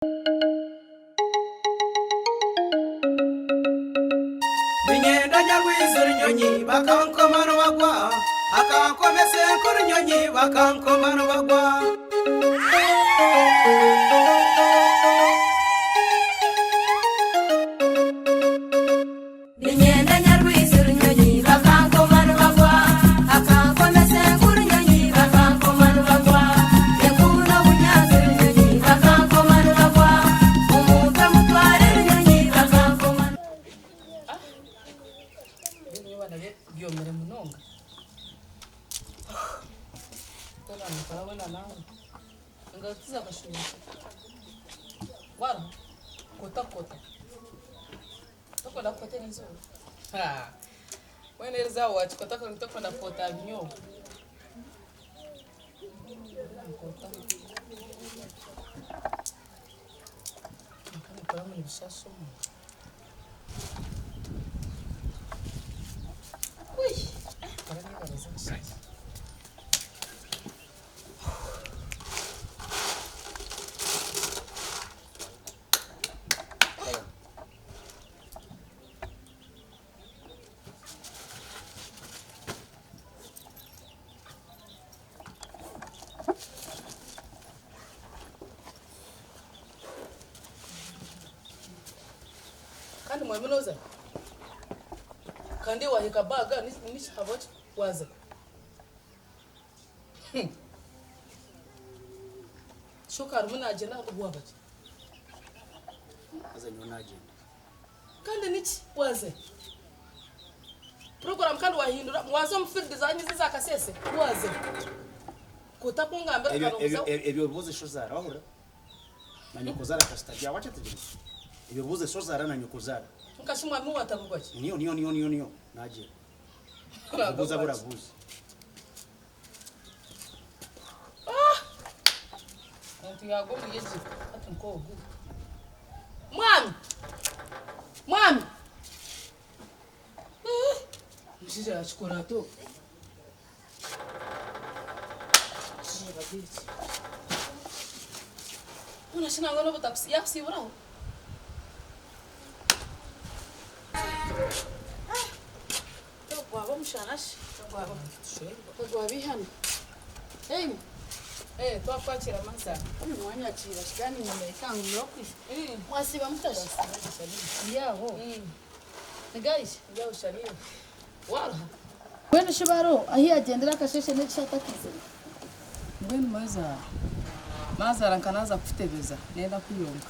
Niinyenda Nyarwizi Runyonyi bakankoma nibagwa, Akankomesa enku Runyonyi bakankoma nibagwa. Niinyenda Nyarwizi Runyonyi bakankoma nibagwa, Akankomesa enku Runyonyi bakankoma nibagwa, Enku n'obunyaatsi Runyonyi bakankoma nibagwa, Omuntu amutware Runyonyi bakankoma. Ebinyoobwa nabyo byomire munonga. Engaro tizakashuumire. Waruha? Kota kota. Tokwenda kukota eriizooba? Haa! Mbwenu erizooba waakikota kwonka tokwenda kukota aha binyoobwa. Nkota. Kwonka nibikora ngu nibishasha omunda. Ui! Nkora n'engaro z'omushaija. Kandi mwami noza kandi wahika baga nikihabo ki waza Shoka arimu nagyenda waba ki? Haza nyowe nagyenda. Kandi niki waze? Program kandi wahindura waza omu field zanyu ezi eza kasese waze? Kotakungambira Ebyo kare ebyo obuza ebyo obibuuze shozaara wahurira? Na nyokozaara kasita aryaho akyetegyereza. Ebyo obibuuze shozaara na nyokozaara. Nkashi mwami watabugwa ki? Niyo niyo niyo niyo niyo nagyenda. Obuuze abu orabuuze. Omuntu yaagwa omuri egi hati nk'ogu. Mwami! Mwami! Eh, Omushaija yaakikora ata ogu? Reeba eki. Mbwenu shi nangwa n'obu yaakusiiburaho? Togwaba omushana shi? Togwaba eihano? Eimwe? Eh, twakwakira maza. Mwanyakiira shi kandi nyomire kangumire okwija. Mwasiiba muta shi? Ndi aho. Ni gaisha? Waruha? Mbwenu shi baro ahu yagyendera akasheeshe n'ekisha atakiizire? Mbwenu mazaara, mazaara nka naaza kukutebeza nenda kuyonka.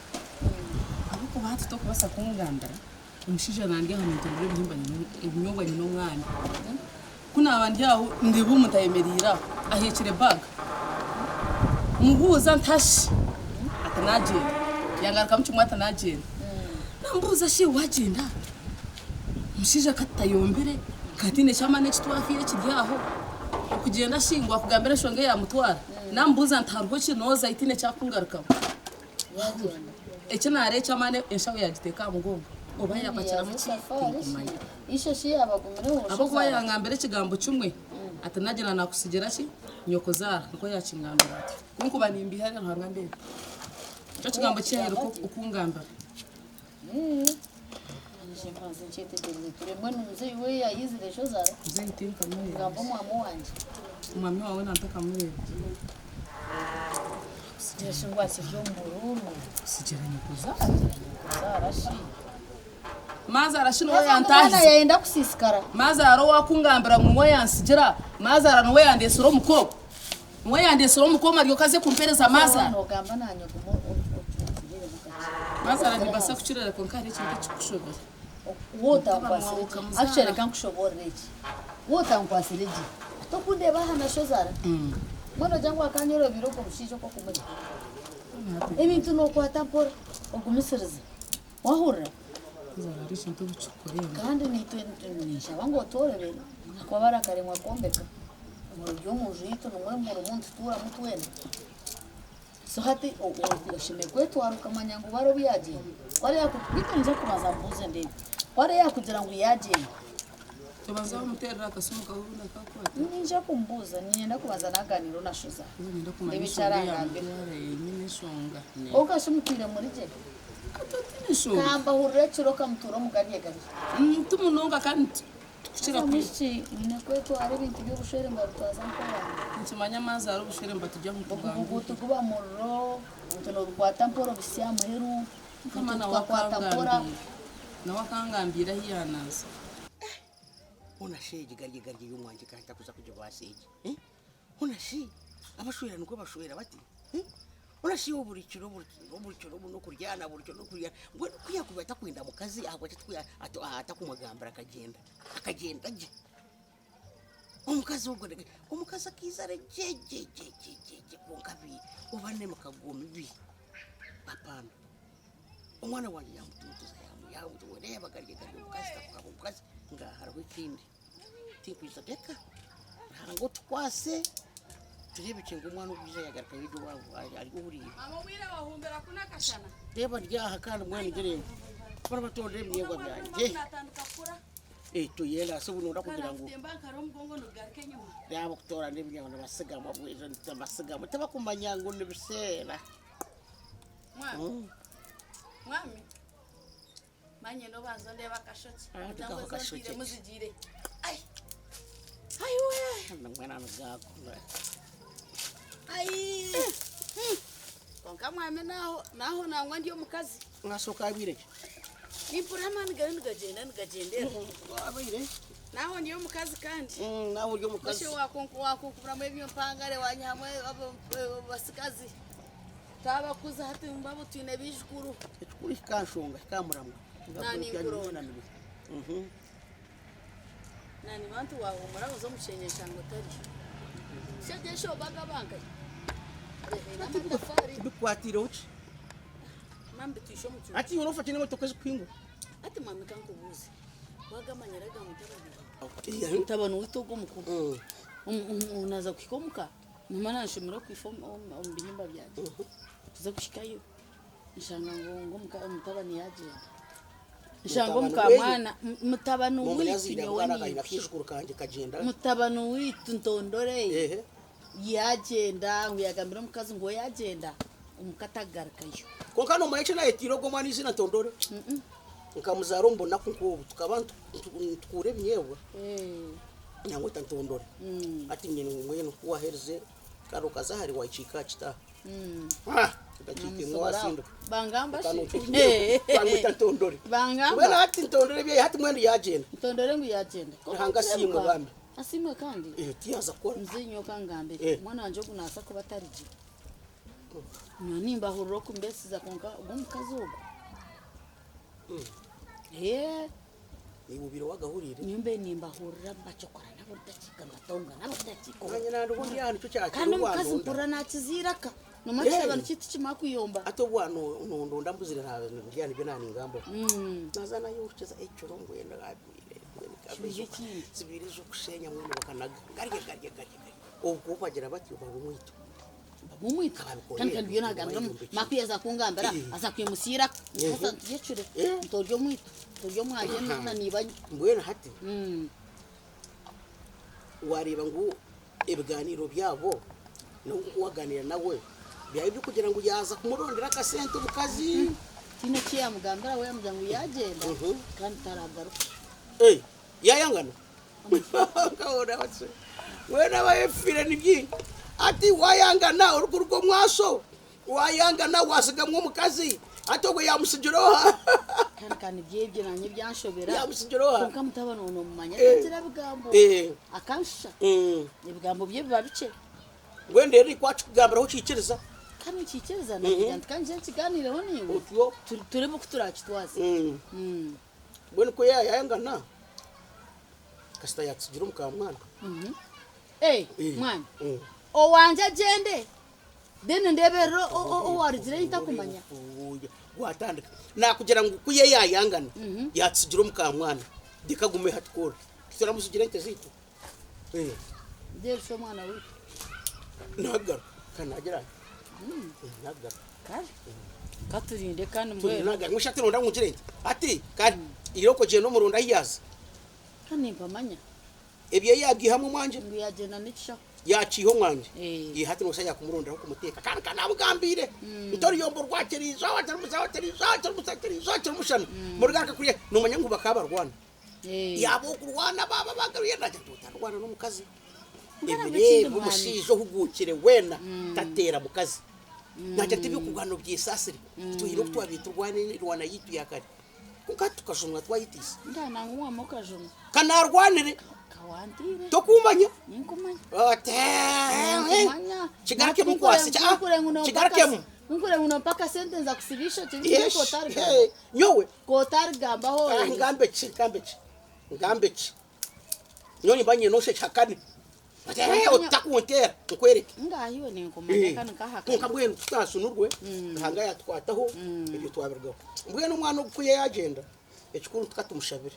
Ahabw'okuba hati tokubaasa kungambira Omushaija nandya aha nintungura ebihimba nyine ebinyobwa nyine omwanya. Ku naaba ndi aho ndeeba omuntu ayemereire aho aheekire bag. Mubuuza nti ashi? Ati nagyenda. Yangarukamu kimwe ati nagyenda. Namubuuza shi wagyenda? Omushaija ka tutayombire, ka hataine ky'amaani eki twafiire ekiri aho, okugyenda shi ngu akugambire enshonga eyamutwara? Namubuuza nti hariho ki nooza hataine ekyakungarukamu. Eki naareeba eky'amaani enshaho yaagiteeka aha mugongo oba yaapakiramu ki tinkumanya. Ahabw'okuba yangambira ekigambo kimwe ati nagira naakutsigira ki nyokozaara nikwo yaakingambira atyo. Ku nkuba nimbiiha Ruhanga andeebe. Nikyo kigambo eki yaaheruka okungambira. Muzeeyi tinkamureeba. Omwami waawe nantakamureeba. Kusigira nyokozaara. Maazaara shi niwe yantaahize. Maazaara owakungambira ngu niwe yansigira, maazaara niwe yandeetsire omuka omu. Niwe yandeetsire omuka omu aryoke aze kumpeereza maazaara. Maazaara nimbaasa kukirora kwonka hariho ekintu ekikushobera. Maazaara hariho ekintu obu kikurenga. Kandi naitwe ninshaba ngu otworobere ahakuba barakaremwa kwombeka omuri omu nju yaitu nimwo murimu nitutuuramu twena. So hati oshemereire kwetwara okamanya ngu bari obu yaagyenda. Ku araabe beitu niinyija kubanza mbuuze ndeebe. Ku araabe yaakugira ngu yaagyenda. Tobanza wamuteerera akasimu kawe obundi akakwata. Niinyija kumubuuza, niinyenda kubanza naagaaniira na Shuza. Niinyenda kumanya Ndeebe eki enshonga arangambire. eyamubyara yenyine enshonga. Kwonka shi mutwire muri gye? Hati otiine enshonga. Kambahurire ekiro kamutuura omu garye garye. Ti munonga kandi tikukira Haza kwiha. mwishiki mwine kwetwara ebintu by'obushwere mubabitwaza mpora. Ninkimanya amaazi ari obushwere nibatugya ngu Ogubugu tubanguhe. tiguba muriro, omuntu noobikwata mpora obisya aha muheru. Mukama Itwe nawe tukakwata mpora. akangambiira. Nawe akangambiira ahi yaanaaza. Hoona shi egi garye garye y'omwangye ka ntakuza kugibaasa egi? Eh? Hoona shi abashwera nikwo bashwera bati? Eh? Hoona shi iwe buri kiro buri kiro buri kiro n'okuryana buri kiro n'okuryana mbwenu ku yaakuba atakwenda mukazi ahabwaki atakumugambira akagyenda akagyenda gye? Omukazi ogwo omukazi akaija ari gye gye gye gye gye gye kwonka bi oba n'emikago mibi apaana. Omwana wangye yaamutuntuza yaamutuntuza reeba garye garye omukazi takuhaba omukazi nga hariho ekindi tinkwija reka Ruhanga otukwase tureebekye ngu omwana ogu yaija yagarukayo gye owaabo ari ohuriire. Mama obwire wahumbira kunu akashana. Reeba ndi aha kandi mbwenu ngireeba bari batondera ebinyeebwa byangye. Natandika kukura. Tuyenda hasi obu noyenda kugira ngu Nakutemba nkara omugongo nigugaruka enyima. yaaba kutoorana ebinyeebwa nibasigamu bwija nibasigamu tibakumanya ngu nibiseera. Mwami. Mwami. Manye nobanza ondeebe akashokye. Ah, Nangwa tukaho ezo akashokye. ntiiremu zigiire. Ai. Ai we. Mbwenu nigakura. Ai. Kwonka mwami naho naho nangwa ndi omukazi. Mwasooka abaire ki? Nimpurira amaani gariyo nigagyenda nigagyendera. Abaire? Naho ndi omukazi kandi. Naho ori omukazi. Oshe wakunkumuramu eby'empangare wanyihamu abasigazi. Twabakuza hati mbabo twine baijukuru. Ekikuru hika nshonga hika muramwa. Nani nkuronda. Nani bantu wahumura oze omu kyenyenshanga otarya. Shegye shi obagabankaye. Amatafari. Bikukwatiireho ki? Mami bitwishe omu kyoma. Hati iwe nofa ki n'emotoka ezikuhingura? Hati mami kankubuuze. Wagamanyira aga mutabani wawe? Mutabani waitu ogwo omukuru. Naaza kuhika omuka. Mama nanshomera okwifa omu bihimba byangye. Kuza kuhikayo nshanga ngu omutabani yagyenda. Nshanga omukamwana mutabani waitu nyowe niiwe. Mutabani waitu ntondore yagyenda ngu yagambira omukazi ngu we yagyenda omuka atagarukayo. Kwonka nomanya eki nayetiire ogwo mwana eiziina Ntondore? Nkamuzaara omu bunaku nk'obu tukaba nitukuura ebinyeebwa. Nangwa Ntondore. Hati nyine mbwenu ku waherize kare okaza hare wakiika aha kitaaha. Edakiika emwe wasinduka. Bangamba shi. Bamweta Ntondore. Bangamba. Mbwenu hati Ntondore ebye hati mbwenu yagyenda. Ntondore ngu yagyenda. Ruhanga asiimwe bambi. Asiimwe kandi. Eh, tiyaza kukora. Muzeeyi nyowe kangambire. Eh. Omwana wangye ogu naasa kuba atari gye. Nyowe nimbahurira oku mbesiza kwonka ogu omukazi ogu. Eh. Iwe obaire wagahuriire? Nyowe mbaire nimbahurira mbacokora na buri dakiika mbatongana buri dakiika. Manya nandi obu ndi aha nikyo kyakira Kandi omukazi obwanonda. mpurira nakiza eiraka. Nomanya ekishabani kyaitu tikimara kuyomba. Hati obu wanondonda mbuzire ndi aha nibyo naaningambaho. Naaza nayokyeza ekiro mbwenu abwire mbwenu Kibaire ekindi. zibaire ez'okushenya mbwenu bakanaga garye garye garye garye. Obwo bagira batyo baba omwito. Bamumwita kandi kandi byo nagambira maku yaza kungambira aza kwimutsya iraka nkaza nti nti ori omwito nti ori omwangye na niibanye. Mbwenu hati wareeba ngu ebiganiiro byabo n'ogu waganiira nawe byaba ebyokugira ngu yaaza kumurondera akasente omukazi. Tihaine eki yamugambira we yamugira ngu yagyenda kandi taragaruka. Yayangana? Mbwenu abayefiire ni bingi. Hati wayangana orikuruga omwaso, wayangana wasigamu omukazi, hati ogwo yamusigira oha? Kandi ka nibyo ebyo nanye byanshobera. Yamusigira oha? Kwonka mutabani we nomumanya tagira bigambo. Akanshusha. Ebigambo bye biba bikye. Mbwenu reero nikwo akikugambiraho okiikiriza. Kandi nkiikiriza nagira nti ka ngye nkiganiireho naiwe. Otyo. Tureebe oku turakitwaze. Mbwenu ku yayangana. Kasita yatutsigira omukamwana. Eh, mwana. Owangye agyende then ndeeberere owarugireyo ntakumanya. Gwatandika. Nakugira ngu ku ye yayangana yatutsigira omukamwana reka agume hati kora. Tituramutsigira ente zaitu. Ndeeba shi omwana waitu. Nagaruka kandi nagira ati. Nagaruka. Kare. Katurinde kandi mbwenu. Nagaruka. Ngu shi hati nonda ngu ngire nti. Hati kare irooko gyenda omurunde ahu yaaza. Ka nimpamanya. Ebyo yaabiihamu omwangye. Ngu yaagyenda n'ekishaho. Yaakiiha omwangye. Eh. Ye hati nooshusha yaakumurondaho kumuteeka. Kandi ka naamugambiire nti oruyombo rwakyo eriizooba kiri eriizooba kiri eriizooba kiri mushana. Murugaruka kuriya noomanya ngu bakaba barwana. Eh. Yaaba okurwana baaba bagaruye naagira nti otarwana n'omukazi. Mbwenu Ebiro ekindi ebi mwami. omushaija ohuguukire weena tateera mukazi. Naagira nti eby'okurwana obyesaasire. Twine oku twabaire turwana erwana yaitu ya kare. Kwonka hati tukajunwa twayetiisa. Ndananga omwami okajunwa. Ka naarwanire. Ka wantiire. Tokuumanya? Ninkumanya. Oti, Ninkumanya. Kigarukemu nkwase. Kigarukemu. Nkure ngu nompa akasente nza kusiba eishokye Yes. kotarigamba. Hey, Nyowe. Kotarigambaho. Ah, ngambe ki? Ngambe ki? Ngambe ki? Nyowe nimba nyine oshekihakane. Oti, "Eh, otakunteera nkwereke. Ngahiwe ninkumanya Eh, kanu kahakana. Kwonka mbwenu tutasunurwe Ruhanga yatukwataho ebyo twabirugaho. Mbwenu omwana ogu ku yagyenda ekikuru tukatumushabire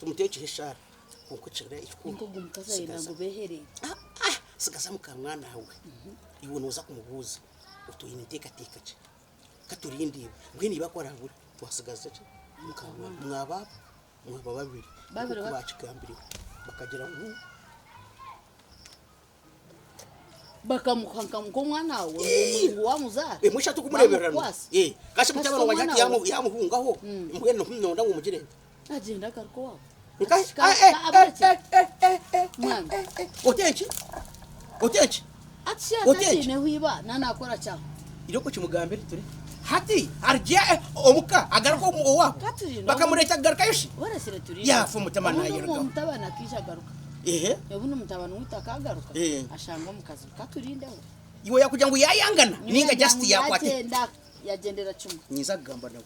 tumuteekyeho eshaara kwonka ekiro ekikuru Nkogu omukazi ayenda sigaza ngu beherere. Ah, ah, sigaza mukamwana we iwe nooza kumubuuza oti oine nteekateeka ki katurinde iwe mbwenu iwe ku araabure twasigaza ki mukamwana mwaba mwaba babiri Babiri nk'oku bata? baakigambiriwe bakagira ngu Bakamuha nk'omwana wawe ngu wamuzaara. Eh, musha tukumureberera no. Bamukwasa. Eh, kasha mutabani Kasha wange omwana hati wawe. yamuhungaho. Mbwenu nonda ngu mugire nti. Agenda agaruka owawe. Nka Ka- eh, ka- abureki. eh, eh, eh, eh, Mwami. eh, eh. Otenki? Otenki? Ati shi Otenki? atakiineho iba nanakora kyaho. Iroko kimugambire turi. Hati arugye omuka agaruka owabo. Katurinde Bakamureta kugarukayo shi. Oresire turinde. Yafa omutabani Obundi nayerugaho. omutabani akaija agaruka. Ehe. Obundi omutabani witu akagaruka Eh. ashanga omukazi katurindeho. Iwe yakugira ngu yayangana ninga just yakwate. Yagyenda yagyendera kimwe. Nyinza kugamba nawe.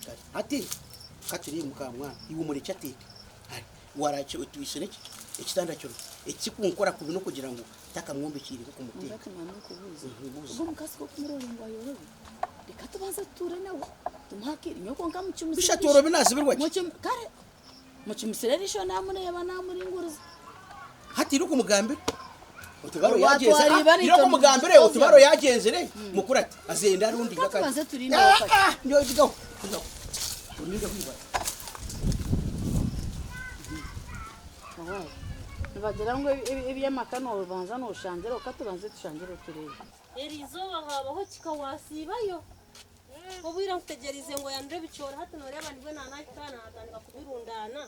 Kare. Hati katuri muka mwana iwe omureke ateeke. Hari warache otwisire ki ekitanda kiro ekikunkora kubi n'okugira ngu takamwombekiire nk'okumuteeka. Ngati mwami nkubuuze. Nkubuuze. Ogwo omukazi k'okumurora ngu ayorobi. Reka tubanze tutuure nawe tumuhakire nyowe kwonka mukimusire. Bisha tworobi nazibirwa ki? Kare mukimusire erisho namureeba namuringuriza. Hati iri kumugambira otubaro Orwatwara yagyenzire ibara iri kumugambira itwe otubaro yagyenzire mukuru ati azenda arundi Reka tubanze turinde Ah, wakati. ah, ndio digaho digaho turinde kwibara Owaye. Nibagira ngu eby'amaka noobanza nooshangira oka tubanze tushangire tureebe. Eri izooba habaho kikawasiibayo obwire nkutegyereize ngu oyanure ebicoori hati nooreeba nibwe naanahika naatandika kubirundaana.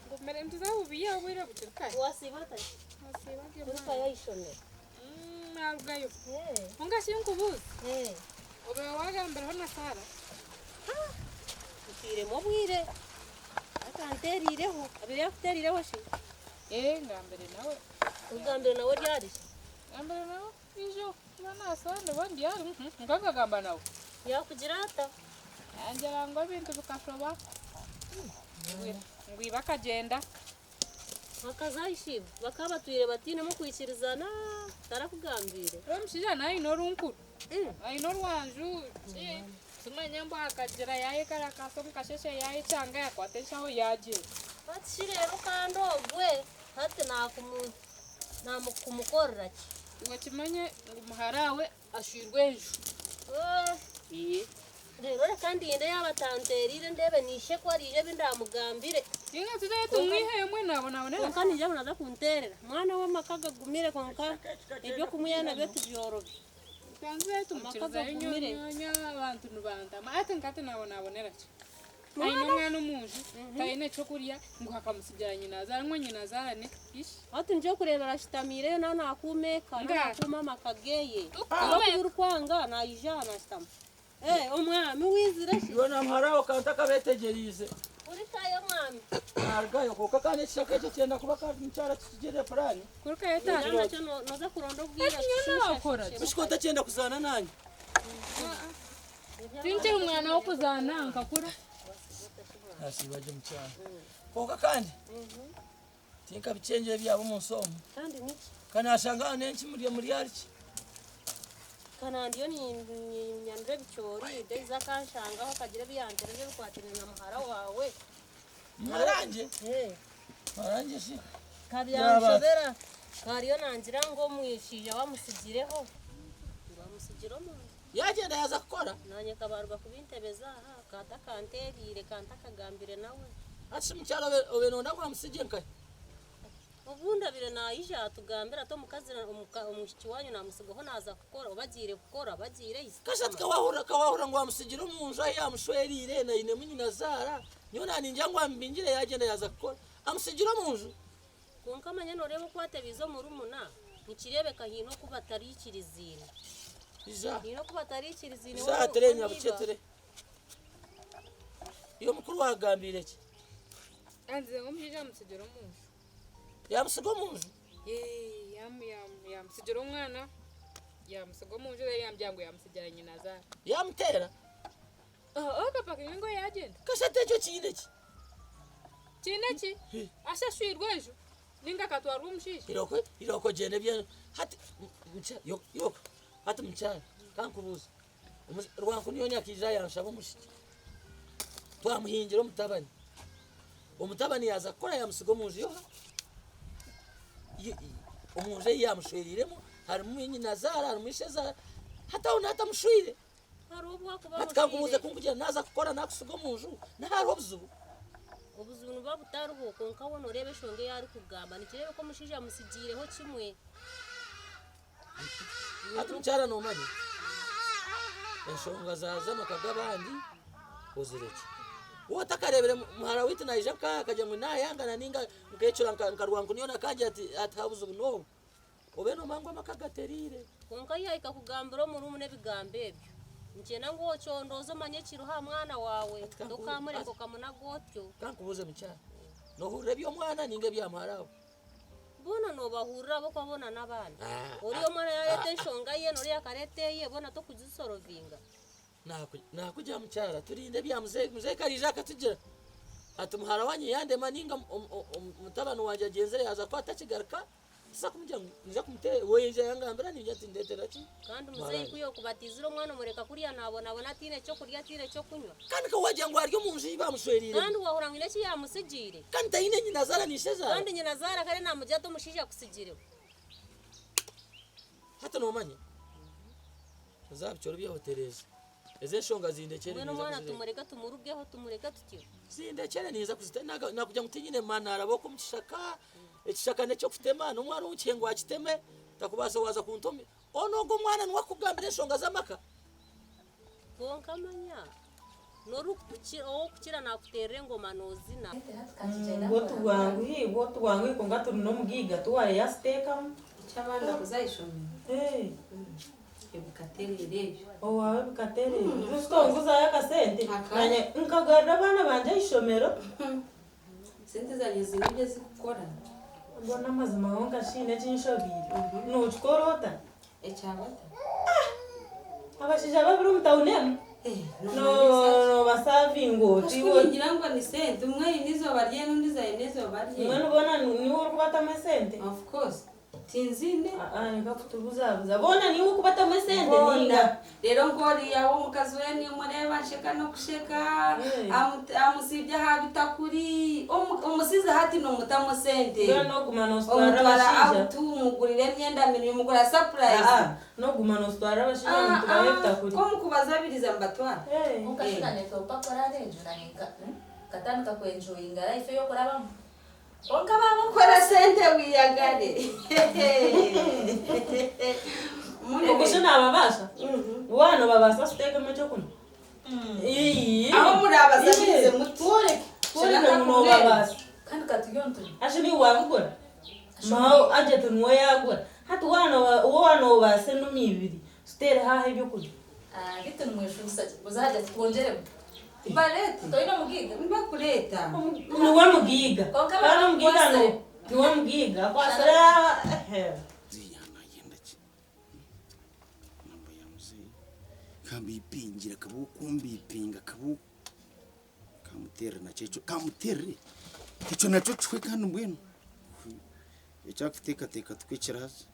Ngumire ntuze bubiya obwire bukiri kare. Wasiiba ota ki? Wasiiba gye Ori kayayishomera. Narugayo. Kwonka shi nkubuuze. Obaire wagambireho na Sarah? Ntwiremu obwire. Atanteeriireho. Abaire yakuteeriireho shi? Eh, ngambire nawe. Ogambire nawe ryari shi? Ngambire nawe ijo. Kuba naasonda oba ndi ahari. Nkakagamba nawe. Yakugira ata? Yangira ngu ebintu bikashoba. Ngu iba akagyenda. Bakaza shi? Bakaba batwire batainemu kwikirizana tarakugambiire. Reero omushaija nawe aine orunkuru. Aine orwanju. Kimanye mbu akagira yaayekarakaasa omu kasheshe yaayekyanga yaakwata enshaho yaagyenda. Hati shi reero kandi ogwe hati naakumukorera ki? Iwe kimanye ngu muhara we ashwirwe enju. Reero reka ndinde yaaba atanteereire ndeebe naishe ku araije ebi ndamugambire. Ninga tuzeyo tumwiheyo mbwenu nabonabonera. Kwonka niija ngu naaza kunteerera. Mwana we amaka gagumire kwonka eby'okumwihayo nabyo tibyorobi. Twanzireyo Amaka tumukirizayo gagumire. nyowe abantu nibantama. Ati nkati nabonabonera ki? Aine omwana omunju, taine ekyokurya, ngu akamutsigira nyinazaara, ngu nyinazaara ni ish. Hati nikyo kureebera ashitamiireyo na nakuuma eka, na Nga. nakuuma amaka geye. Tukuume. Kuba birikwanga naija nashitama. Eh, omwami wizire shi? Iwe na muhara wawe kantu akabetegyereize. Ori kayo mwami. Narugayo kwonka kandi ekishaka ekyo kyenda kuba mukyara kikigirire purani. Kurukayo tata. Nakyo noza kuronda obwire. Ati nyowe naakora ki? Bishiko otakyenda kuzaana nanye. Tinkiri mwana w'okuzaana nkakura. Nasiiba gye mukyara. Kwonka kandi tinkabikyengyera ebyabo omu nsi omu. Kandi niki? Kanashanga hanu enki murya muri ariki? Kana ndiyo ninyanura ebicoori, Daisy akanshangaho akagira ebi yantereza ebikwatiraine na muhara waawe. Muharangye? Eh. Muharangye shi? Kabyanshobera. Kariyo nangira ngu omwishaija wamutsigireho. Ngu amutsigira omunju. Yagyenda yaaza kukora? Naanye kabaruga kubintebeza aha, katakanteeriire, kantakagambire nawe. Hati shi mukyara obe obe noyenda ngu amusigye nkahi? Obundi abaire naija atugambira ati omukazi omwishiki wanyu namusigaho naaza kukora oba agiire kukora oba agiire hi. Kasha ati kawahurira kawahurira ngu amusigire omu nju ahu yamushweriire nainemu nyinazaara nyowe naningira ngu amubingire yagyenda yaaza kukora amusigire omu nju. Kwonka manya nooreeba oku atebiize omurumuna, nikireebeka haine oku batariikiriziine. Ija. Haine oku batariikiriziine Ija aha ture nyabucetire. Iwe mukuru wagambiire ki? Anzize ngu omushaija amutsigira omu nju. Yamutsiga omu nju? Yee, yamutsigira omwana, yamutsiga omu nju reero yamugira ngu yamutsigira nyinazaara. Yamuteera? Oho, akapakinga engoye yagyenda. Kashatu ekyo kiine ki? Kiine ki? Ashashwirwe enju ninga akatwarwa omushaija? Irooko, irooko ogyende ebye hati mukyara, irooko hati mukyara kankubuuze. Rwankunyooni akaija yanshaba omwishiki, twamuhingira omutabani, omutabani yaaza kukora yaamutsiga omu nju y'oha? Omu nju ei yaamushwereiremu harimu nyinazaara harimu ishezaara, hati aho naatamushweire, hati kankubuuze ku ndikugira naaza kukora naakutsiga omu nju niho hariho obuzibu? Obuzibu nibuba butariho kwonka we nooreeba enshonga ei arikugamba nikireebeka omushaija amutsigiireho kimwe. Hati mukyara nomanya enshonga zaza amaka gabandi ozirekye. Waaba otakarebire muhara waitu naija nkaha akagira ngu nayangana ninga nkecura nka rwankuni yoona akangira ati hatiho obuzibu nobu, obe nomanya ngu amaka gaterire. Kwonka yahika kugambira omurumuna ebigambo ebyo, nikyenda ngu ocondooze omanye ekiriho aha mwana waawe, tokamureka okamunaga otyo. Kankubuuze mukyara, nohurira eby'omwana ninga ebya muhara we? Boona noobahurira ahabw'okuba boona n'abaana. Oriya omwana yaareeta enshonga ye n'oriya akareeta eye, boona tokuzisorovinga. Naakugira mukyara turinde ebya muzeeyi, muzeeyi ku ariija akatugira ati muhara wangye yandema ninga mutabani wangye agyenzire yaaza kuba atakigaruka, nituza kumugira ngu ninza kumuteera, we yaija yangambira ningira nti ndeetera ki? Kandi muzeeyi ku yokubatiizire omwana omureka kuriya naabonabona ataine ky'okurya ataine ky'okunywa. Kandi ka waagira ngu ari omu nju ei baamushwereiremu. Kandi waahurira ngu haine eki yaamutsigiire. Kandi taine nyinazaara na ishezaara. Kandi nyinazaara kare naamugira ati omushaija akutsigireho. Hati noomanya, oze aha bicoori byawe otereeze. Ezi enshonga zindekyere Mbwenu ninza omwana kuzireeba. tumureke tumurugeho tumureke tutyo? Zindekyere ninza kuzite nakugira ngu tinyine maani naaraba okwo omu kishaka, ekishaka n'eky'okutema n'omwana ou nkihe ngu akiteme, takubaasa waaza kunta omu Onu ogwo omwana niwe akukugambira enshonga z'amaka? Kwonka manya, n'orikukukira, ow'okukira naakuteerera engoma noozina. Bwo tubwanguhi bwo tubwanguhi kwonka turi n'omugaiga tuware yasiteekamu. Eky'abaana kuza aha ishomero ebikatereera ebyo. Owaawe bikatereera. Iwe tonguzayo akasente nanye nkagarura abaana bangye aha ishomero. Sente zangye ziine ebi ezikukora. Mbwenu amazima gonka shi haine eki nshobeire? Nokikora ota? Ekyabata. Abashaija babiri omu tawuni emu? Nobasavinga ota iwe? Kasha ningira ngu ni sente, omwe aine eizooba rye n'ondiijo aine eizooba rye. Mbwenu boona niiwe orikubatamu esente? Of course. Tinziine. Aa reka kutubuzabuza. Boona niiwe okubatamu esente Boona. ninga? Reero nk'oriya w'omukazi we nimureeba nsheka n'okusheka, amusiibye aha bitakuri. Omusiizi hati noomutamu esente. Mbwenu n'oguma noozitwarira Omutwara abashaija? out, omugurira emyenda mirungi, omugurira surprise. Aa n'oguma noozitwarira abashaija ngu tubahe ebitakuri? Ku omukubazabiriza nibatwara. Kwonka shi nanye topakorara egyo nanye nkatandika ku enjoyinga life ey'okurabamu. Kwonka baaba Kora sente wiyagare. Ogu shi nababaasa? Waaba nobabaasa siteekemu ekyokunywa. Aho murabasabirize muti. Tworeke ngu nobabaasa. Kandi katuyo ntunywa. Ashi niiwe wabigura? Mawe Ajet niwe yagura. Hati waaba nobaasa enumi ibiri, tuteereho aho ebyokurya. Beitu nimweshubisa ki? Buza Hajati twongyeremu. Barete. Toine omugaiga? Nibakureeta. Niwe mugaiga. Kwonka Kandi omugaiga bakukwasire. niwe mugaiga akwasire Mzee nayenda ki? Namba ya mzee kambipingira akaba ow'okumbipinga akaba ow kamuteerere nakyo ekyo kamuteerere ekyo nakyo kihwe kandi mbwenu eki arikuteekateeka tikwo kiraaze.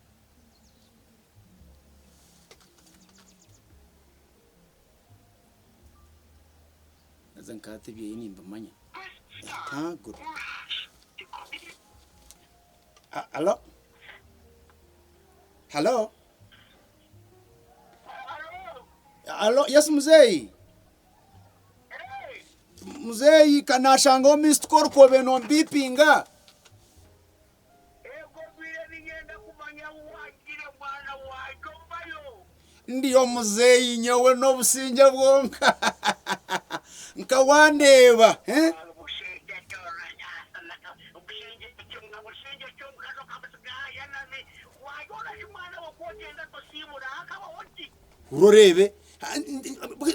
Haza nka hati ebyeye nimbimanya. Etaagura. Halo? Halo? Halo, yes muzeeyi. Muzeeyi kanashangaho missed call kobe nombipinga. Ndiyo muzeeyi nyowe n'obusingye bwonka nka wandeeba eh? Oreebe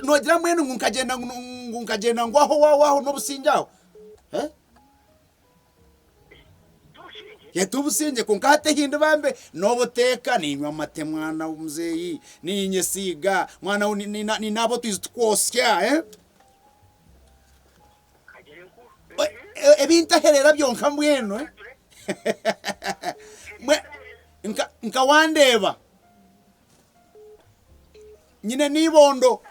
nogira mbwenu ngu nkagyenda ngu nkagyenda ngu aho waho n'obusingye aho eh? Ti obusingye kwonka hati ehindi bambe n'obuteeka niinywa amate mwana muzeeyi niinyesiiga mwana ninaaba otwizi tukwosya eh? Ebintaherera byonka mbwenu eh? Nka wandeeba nyine n'ibondo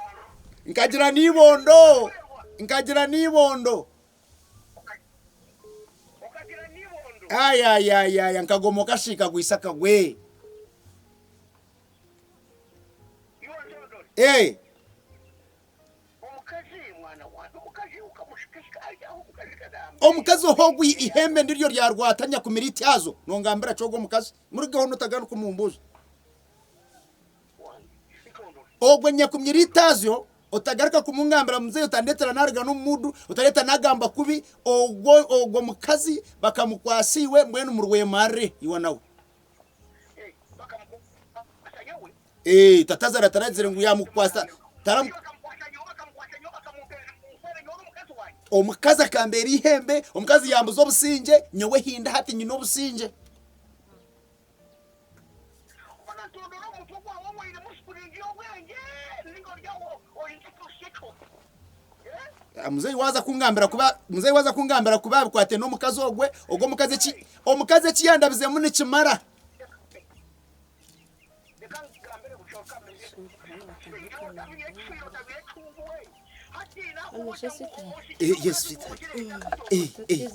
nkagira n'ibondo nkagira n'ibondo ayayayaya nkagomoka shi kagwisa kagwe Eh. Omukazi ogu ihembe ndiryo ryarwata nyakumira ityazo nongambira ki ogwo omukazi murugeho notagaruka kumumbuuza ogwo nyakumira itazyo otagaruka kumungambira muzeyi otandetera naruga n'omu muudu otareta nagamba kubi ogwo ogwo mukazi bakamukwasa iwe mbwenu murwemarire iwe nawe. Eh, tatazara taragizire ngu yamukwasa taram omukazi akambera ihembe omukazi yambuza obusingye nyowe hinda hati nyine obusingye. Muzeyi waza kungambira kuba muzeyi waza kungambira kuba bikwate n'omukazi ogwe ogwo omukazi eki omukazi eki yandabizemu nikimara. Yes, sweetheart. Eh, eh.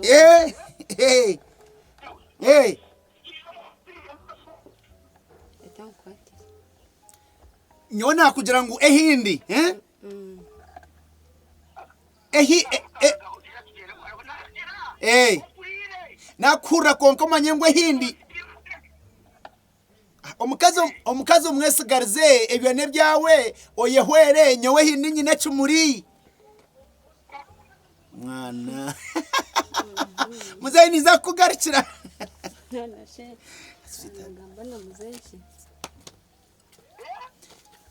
Eh, eh. Eh. Nyowe nakugira ngu ehindi eh? Ehi eh, eh. Eh. Nakuhurira kwonka omanye ngu ehindi omukazi omukazi omwesigarize ebyo n'ebyawe oyehwere nyowe ehindi nyine ekimuri mwana muzeyi niza kukugarukira.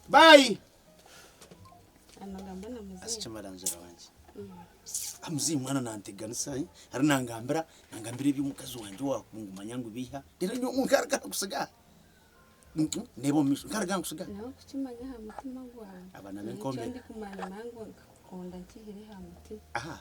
Bye. Asikimaranzira wangye muzeyi mwana nanteganisa hari nangambira nangambira eby'omukazi wangye wakungumanya ngu biiha rero nyowe nkaruga kusiga ndeba omu maisho nkaruga nkusiga. Nawe kukimanya aha mutima gwawe. Aba nabo enkombe. Nikyo ndikumanya nange nkakukunda nkihire aha mutima. Aha.